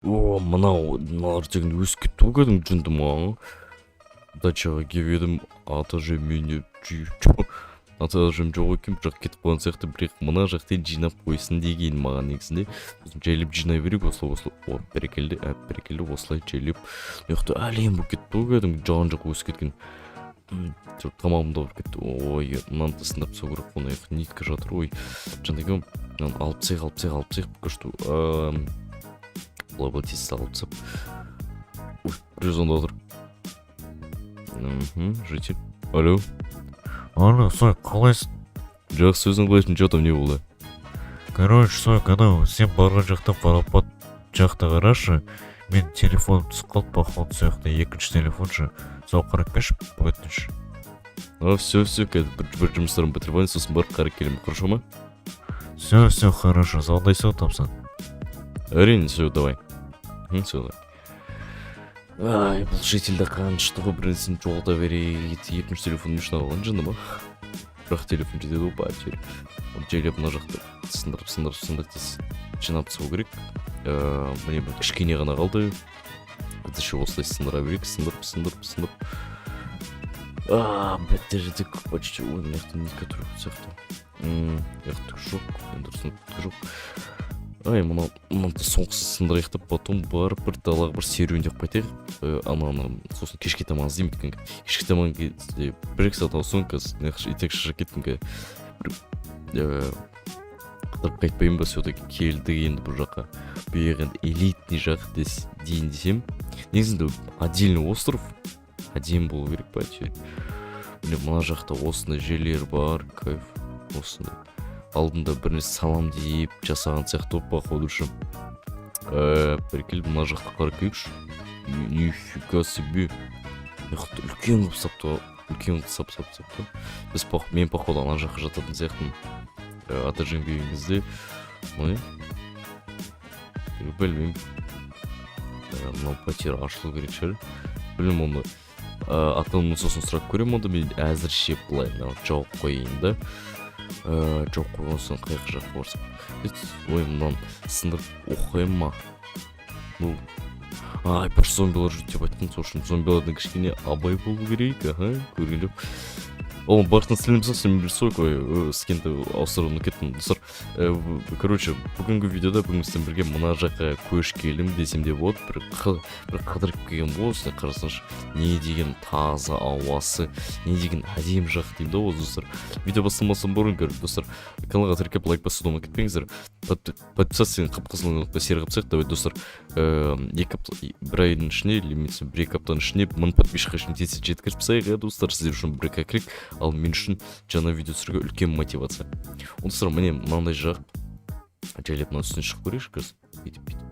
О, мынау, мыналар деген өсіп кетті ғой кәдімгі, жынды ма? Дачаға келіп едім, ата әжем үйіне, ата әжем жоқ екен, бір жаққа кетіп қалған сияқты. Бірақ мына жақтан жинап қойсын деген маған негізінде. Сосын жайлап жинай берейік осылай, осылай. О, бәрекелді, ә, бәрекелді. Осылай жайлап. Мына жақта әлем болып кетті ғой кәдімгі, жан жақ өсіп кеткен. Жоқ, тамағым да ауырып кетті. Ой, мынаны да сындырып тастау керек қой. Мына жақта нитка жатыр. Ой, жаңағы мынаны алып тастайық, алып тастайық, алып тастайық пока что. Былай, былай, тез алып тастап. Ой, біреу звондап отыр. Житель, алло. Алло, Сойк, қалайсың? Жақсы, өзің қалайсың? Че там, не болды? Короче, Сойк, анау сен барған жақта, водопад жақта қарашы, мен телефоным түсіп қалды, походу, сол жақта екінші телефон ше, сол қарап келші, өтініш. А, все, все, қазір бір жұмыстарымды бітіріп алайын, сосын барып қарап келемін, хорошо ма? Все, все, хорошо, звондайсың ғой тапсаң. Әрине, все, давай. Все, давай. Ай, бұл жительді қанышты ғой, бір нәрсені жоғалта береді. Екінші телефон не үшін алған, жынды ма? Бірақ телефон жетеді ғой әйтеуір. Оны жайлап мына жақта сындырып, сындырып, сындырып, тез жинап тастау керек. Міне, бір кішкене ғана қалды. Әзірше осылай сындыра берейік, сындырып, сындырып, сындырып. А, бітірдік почти. Ой, мына жақта нитка тұр сияқты. Мына жақта түк жоқ, енді түк жоқ. Ай, мынау, мынаны соңғысын сындырайық та, потом барып бір далаға бір серуендеп қайтайық. Ана сосын кешке таман іздеймін, өйткені кешке таман кезде 1-2 сағаттан соң, қазір мына жақта и так шаршап кеттім, бір қыдырып қайтпаймын ба? Все таки келдік енді бұл жаққа. Бұл жақ енді элитный жақ дейін десем, негізінде отдельный остров әдемі болу керек па, әйтеуір. Міне, мына жақта осындай жерлер бар, кайф. Осындай алдында бір нәрсе салам деп жасаған сияқты ғой, походу ше. Прикинь, мына жақта қарап келейікші. Нифига себе, мына жақта үлкен қылып салыпты ғой, үлкен қылып салып тастапты. Біз мен, походу, ана жаққа жататын сияқтымын. Ата әжем келген кезде. Мына не, білмеймін. Мынау пәтер ашылу керек шығар, білмеймін оны. Атамнан сосын сұрап көремін. Онда мен әзірше былай мынаны жауып қояйын да. Жауып қойған соң қай жаққа барсақ? Ой, мынаны сындырып оқимын ма? Ну, ай, бір зомбилар жүр деп айтқан, сол үшін зомбилардан кішкене абай болу керек. Аха, көрген жоқ. Ол барлықтан сәлем, сәлем, ой, скинді ауыстыруын ұмытып кеттім, достар. Короче, бүгінгі видеода бүгін сізбен бірге мына жаққа көшкелім десем де болады. Бір қыдырып келген ғой. Осылай қарасаңшы, не деген таза ауасы, не деген әдемі жақ деймін да. Осы, достар, видео бастамастан бұрын, достар, каналға тіркеліп, лайк басуды ұмытып кетпеңіздер. Подписаться деген қып қызыл кнопка серік қылып тастайық. Давай, достар, 2 апта, бір айдың ішінде или немесе 1-2 аптаның ішінде 1000 подписчикқа шейін тез жеткізіп тастайық, иә, достар. Сіздер үшін бір клик, ал мен үшін жаңа видео түсіруге үлкен мотивация. Достар, міне, мынандай жақ. Жайлап мына үстіне шығып көрейікші қазір, бүйтіп, бүйтіп,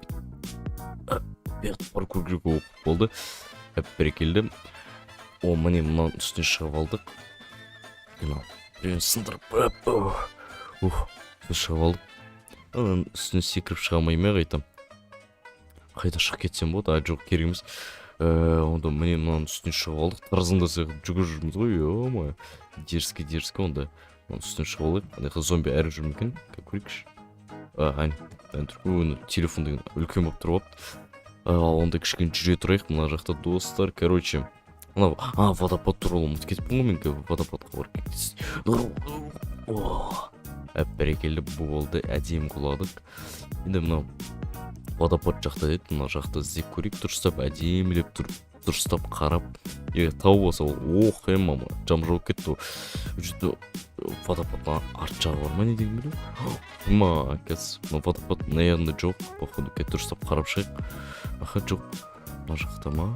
бүйтіп барып көру керек болды. Әп, бәрекелді. О, міне, мынаның үстіне шығып алдық. Мынау біреуін сындырып, ух, шығып алдық. Ананың үстіне секіріп шыға алмай ма? Қайта қайта шығып кетсем болады. А, жоқ, керек емес. Онда міне, мынаның үстіне шығып алдық. Тарзанда сияқты жүгіріп жүрміз ғой, е мое, дерзкий, дерзкий. Онда мынаның үстіне шығып алайық. Ана жақта зомби әрі жүр ме екен, көрейікші. А, әне, әне тұр. Ой, телефон деген үлкен болып тұрып алыпты. Ал онда кішкене жүре тұрайық мына жақта, достар. Короче, мынау, а, водопад туралы ұмытып кетіппін ғой мен. Водопадқа барып, әп, бәрекелді болды, әдемі құладық. Енді мынау водопад жақта деді, мына жақта іздеп көрейік дұрыстап, әдемілеп тұрып, дұрыстап қарап. Егер тауып алса, ол, ох, е, мама, жам жауып кетті ғой. Жерде водопадтың арт жағы бар ма, не деген білемін ма қазір? Мына водопад мына жағында жоқ, походу. Қазір дұрыстап қарап шығайық. Аха, жоқ. Мына жақта ма?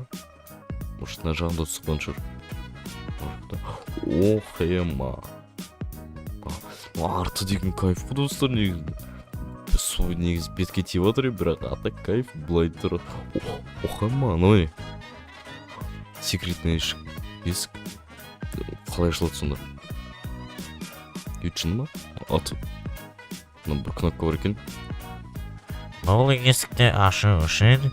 Может, мына жағында түсіп қалған шығар, мына жақта. Ох, ема, арты деген кайф қой, достар. Негізі су негізі бетке тиіп жатыр, бірақ а так кайф былай тұр. Ох, ема, анау не? Секретный есік қалай ашылады сонда? Үй, шыны ма? Аты, мына бір кнопка бар екен. Бұл есікті ашу үшін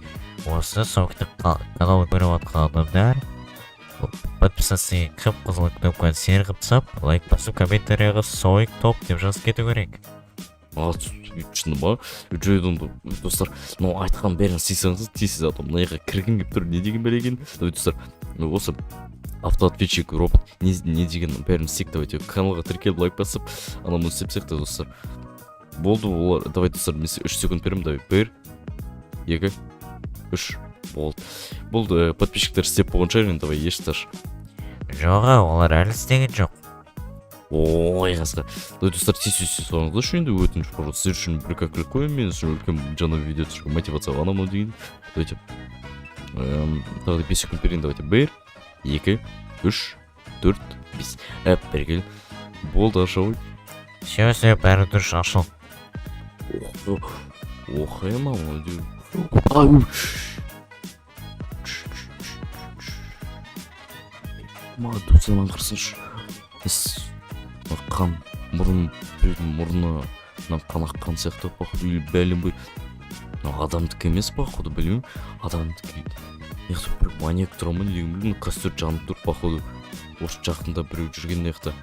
осы соқты канал көріп жатқан адамдар подписаться деген қып қызыл кнопканы серіп тастап, лайк басып, комментарийға «Сойк топ» деп жазып кету керек. А, Шыны ма? Жойдым, достар. Мынау айтқан бәрін істесеңіз, тез, а то мына жаққа кіргім келіп тұр, не деген бәле екен. Давайте, достар, осы автоответчик робот не деген, бәрін істейік. Давайте, каналға тіркеліп, лайк басып, анау мынау істеп тастайық та, достар. Болды олар. Давайте, достар, мен сізге 3 секунд беремін. Давай, бір, екі, үш, болды, болды. Подписчиктер істеп болған шығар енді. Давай, еш таш. Жоқ, олар әлі істеген жоқ. Ой, қасқа. Давай, достар, тез тез тез салыңыздаршы енді, өтініш, пожалуйста. Сіздер үшін бір как қой, мен үшін үлкен жаңа видео түсіруге мотивация, анау мынау деген. Давайте, тағы да 5 секунд берейін. Давайте, бір, екі, үш, төрт, бес. Әп, бәрекелді, болды, аша ғой. Все, все, бәрі дұрыс, ашыл. Ох, ох, ема. Ай, ш, ш, ш, ш. Ма, достар, мынаны қарасаңшы. Мына қан, мұрын, біреудің мұрнынан қан аққан сияқты, походу, или бәленбай. Мынау адамдікі емес, походу, білмеймін, адамдікі. Мына жақта бір маньяк тұра ма, не деген білмеймін. Костер жанып тұр, походу, осы жақында біреу жүрген мына жақта.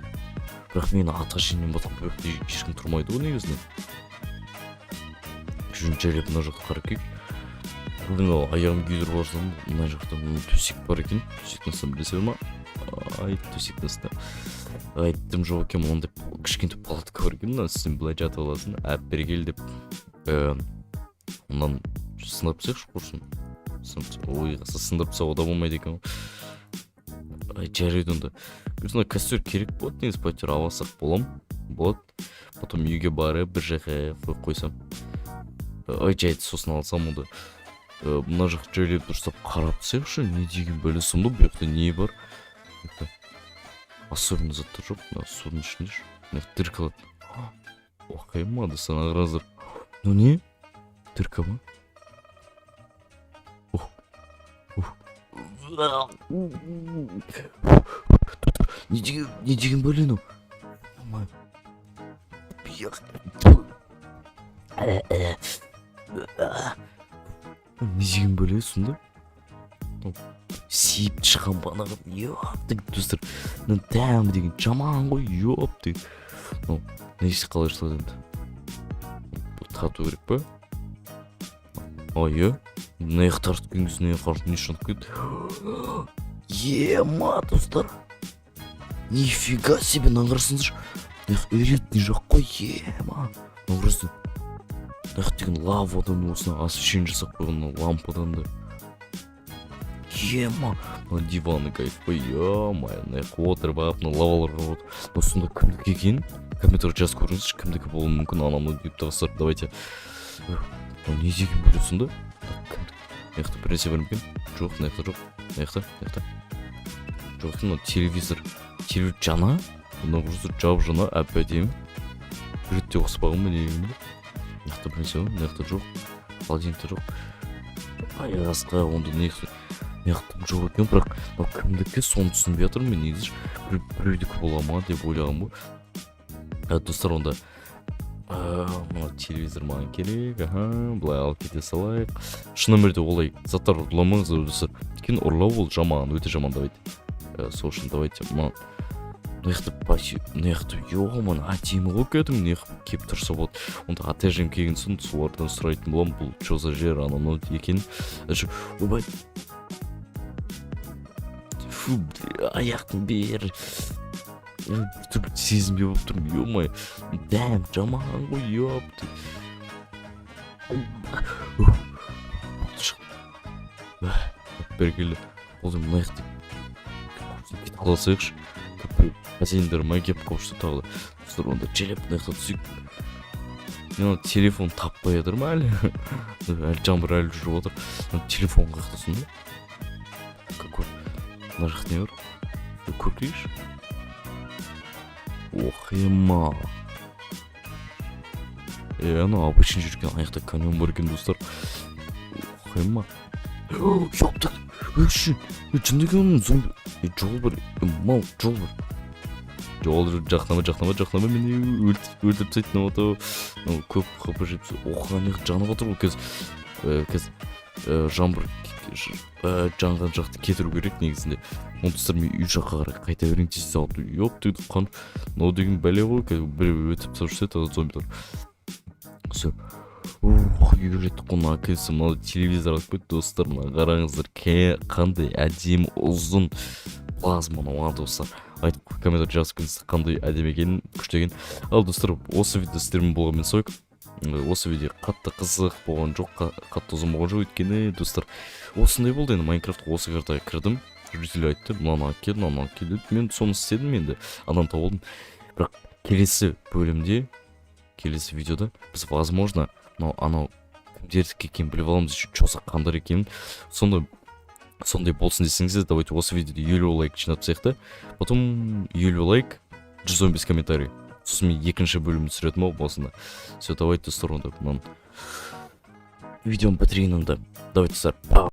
Бірақ мен ата әжемнен басқа бұл жақта ешкім тұрмайды ғой негізінен. Жүн, жайлап мына жаққа қарап келейік. Блин, мынау аяғым күйдіріп алсам. Мына жақта, мына төсек бар екен. Төсектің астында бір нәрсе бар ма? Ай, төсектің астында, ай, дым жоқ екен. Мынандай кішкентай палатка бар екен. Мына үстіне былай жатып аласың, әп, бері деп. Мынаны сындырып тастайықшы, құрсын. Ой, сындырып тастауға да болмайды екен ғой. Ай, жарайды онда. Мына костер керек болады негізі, пәтер ала алсақ бола ма? Болады. Потом үйге барып, бір жаққа қойып қойсам. Ай, жайды, сосын алсам онда. Мына жақ жайлап, дұрыстап қарап тастайықшы, не деген бәле сұмдық. Бұл жақта не бар? Бұл жақта особенный заттар жоқ. Мына судың ішінде ше, мына дырка. Оқи ма, достар, қараңыздар, мынау не, дырка ма? Ух, ух, не деген, не деген бәле мынау? Ой, бияқ. Не деген бәле сонда? Сиіп шыққан банағы, ёпты. Достар, мына дәмі деген жаман ғой, ёпты. Мынау несі қалай ашылады енді? Бұл тарту керек па? Ой, иә, мына жаққа тартқан кезде мына жаққа не жанып кетті? Ема, достар, нифига себе, мынаны қарасаңыздаршы. Мына жақ элитный жақ қой, ема. Мынау просто мына жақ деген лавадан осыны освещение жасап қойған, мына лампадан да. Ема, мына диваны кайф қой, ё-моё. Мына жаққа отырып алып, мына лаваларға отырып. Мынау сонда кімдікі екен? Комментарий жазып көріңізші, кімдікі болуы мүмкін, анау мынау деп. Достар, давайте. Мынау не деген бөле сонда? Мына жақта бір нәрсе бар ма екен? Жоқ, мына жақта жоқ, мына жақта, мына жақта жоқ. Мынау телевизор, телевизор жаңа, мынау просто жап жаңа, әп әдемі, бір ретте қоспаған ба, не деген бәле? Мына жақта бір нәрсе бар, мына жақта жоқ, холодильникте жоқ. Ай, асқа, онда не, мына жақта жоқ екен. Бірақ мынау кімдікі, соны түсінбей жатырмын мен негізі. Біреудікі бола ма деп ойлағанмын ғой. Достар, онда мына телевизор маған керек. Аха, былай алып кете салайық. Шын өмірде олай заттар ұрламаңыздар, достар, өйткені ұрлау ол жаман, өте жаман. Давайте, сол үшін давайте мына жақта, мына жақта, ё, әдемі ғой кәдімгі. Мына жаққа келіп тұрса болады. Онда ата әжем келген соң, солардан сұрайтын боламын, бұл че за жер, анау мынау екенін. Ойбай, фу, аяқтың бері біртүрлі сезімде болып тұрмын. Ё-моё, дәм жаман ғой, ёпты. Шық, бәрекелді болды. Мына жақта кетіп қала салайықшы, хозяиндар ма келіп қалып тағы да. Достар, онда жайлап мына жақта түсейік. Мен ана телефон таппай жатырмын әлі. Әлі жаңбыр әлі жүріп жатыр. Мына телефон қай жақта сонда? Какой, мына жақта не бар, көрейікші. Ох, ема, е, анау обычный жер екен. Ана жақта каньон бар екен, достар. Ох, ема, ёпта, өші, жынды екен. Зомби, жол бар, мал, жол бар, жол. Жақындама, жақындама, жақындама, мені өлтіріп тастайды мынау. Мынау көп хп жеп. Ох, ана жақ жанып жатыр ғой қазір. Қазір жаңбыр жанған жақты кетіру керек негізінде. Оны, достар, мен үй жаққа қарай қайта берейін тез. Ёп, қан, мынау деген бәле ғой. Қазір біреу өтіп тастап жүрсе тағы зомбилар. Все, ух, үйге жеттік қой. Наконец-то мынау телевизор алып кетті, достар. Мына қараңыздар, қандай әдемі ұзын плазма мынау. А, достар, айтып, комментарий жазып кетіңіздер, қандай әдемі екенін, күшті екенін. Ал, достар, осы видео сіздермен болған мен, Сойк. Осы видео қатты қызық болған жоқ, қатты ұзын болған жоқ, өйткені, достар, осындай болды енді. Майнкрафтқа осы картаға кірдім, житель айтты: «Мынаны алып кел, мынаны алып кел», — деді. Мен соны істедім енді, адам тауып алдым. Бірақ келесі бөлімде, келесі видеода біз, возможно, мынау анау кімдердікі екенін біліп аламыз, че за қандар екенін. Сонда сондай болсын десеңіздер, давайте осы видеода 50 лайк жинап тастайық та, потом 50 лайк, 115 комментарий, сосын мен екінші бөлімін түсіретін боламын осында. Все, давайте, достар, онда мынаны видеоны бітірейін онда. Давайте, достар.